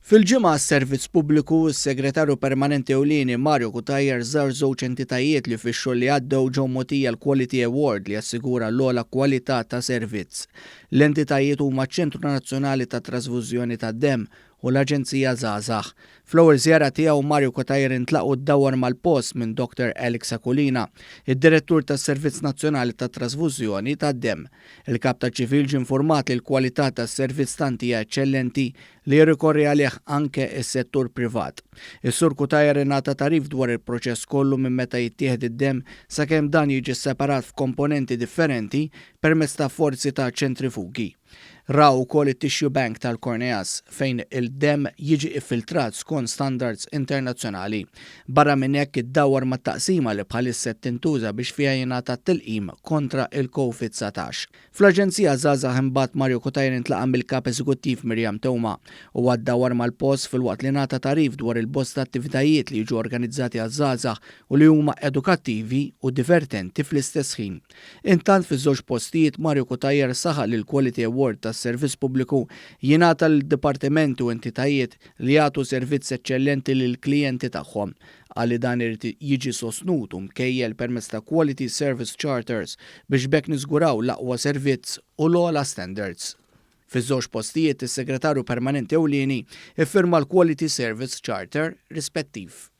Fil-Ġimgħa għas-Servizz Pubbliku, is-Segretarju Permanenti Ewlieni Mario Cutajar żar żewġ entitajiet li fix-xhur li għaddew ġew mogħtija l-Quality Award li jassigura l-ogħla kwalità ta' servizz. L-entitajiet huma ċ-Ċentru Nazzjonali tat-Trasfużjoni tad-Demm u l-Aġenzija Żgħażagħ. Fl-ewwel żjara tiegħu Mario Cutajar intlaqa' u ddawwar mal-post minn Dr Alex Aquilina, id-Direttur tas-Servizz Nazzjonali tat-Trasfużjoni tad-Demm. Il-Kap taċ-Ċivil ġie nfurmat li l-kwalità tas-servizz tant hija eċċellenti li jirrikorri għalih anke s-settur privat. Is-Sur Cutajar ingħata tagħrif dwar il-proċess kollu minn meta jittieħed id-demm sakemm dan jiġi sseparat f'komponenti differenti permezz ta' forzi ta' ċentrifugi. Ra wkoll it-tissue bank tal-corneas, fejn il-demm jiġi iffiltrat skont standards internazzjonali. Barra minn hekk iddawwar mat-taqsima li bħalissa qed tintuża biex fiha jingħata t-tilqim kontra il-Covid 19. Fl-Aġenzija Żgħażagħ imbagħad Mario Cutajar intlaqa' mill-Kap Eżekuttiv Miriam Theuma. Huwa ddawwar mal-post filwaqt li ngħata tagħrif dwar il-bosta attivitajiet li jiġu organizzati għaż-żgħażagħ u li huma edukattivi u divertenti fl-istess ħin. Intant fiż-żewġ postijiet Mario Cutajar saħaq li l-Quality Award tas-Servizz Pubbliku jingħata lil dipartimenti u entitajiet li jagħtu servizz eċċellenti lill-klijenti tagħhom. Qal li dan irid jiġi sostnut u mkejjel permezz ta' Quality Service Charters biex b'hekk niżguraw l-aqwa servizz u l-ogħla standards. Fiż-żewġ postijiet is-Segretarju Permanenti Ewlieni iffirma l-Quality Service Charter rispettiv.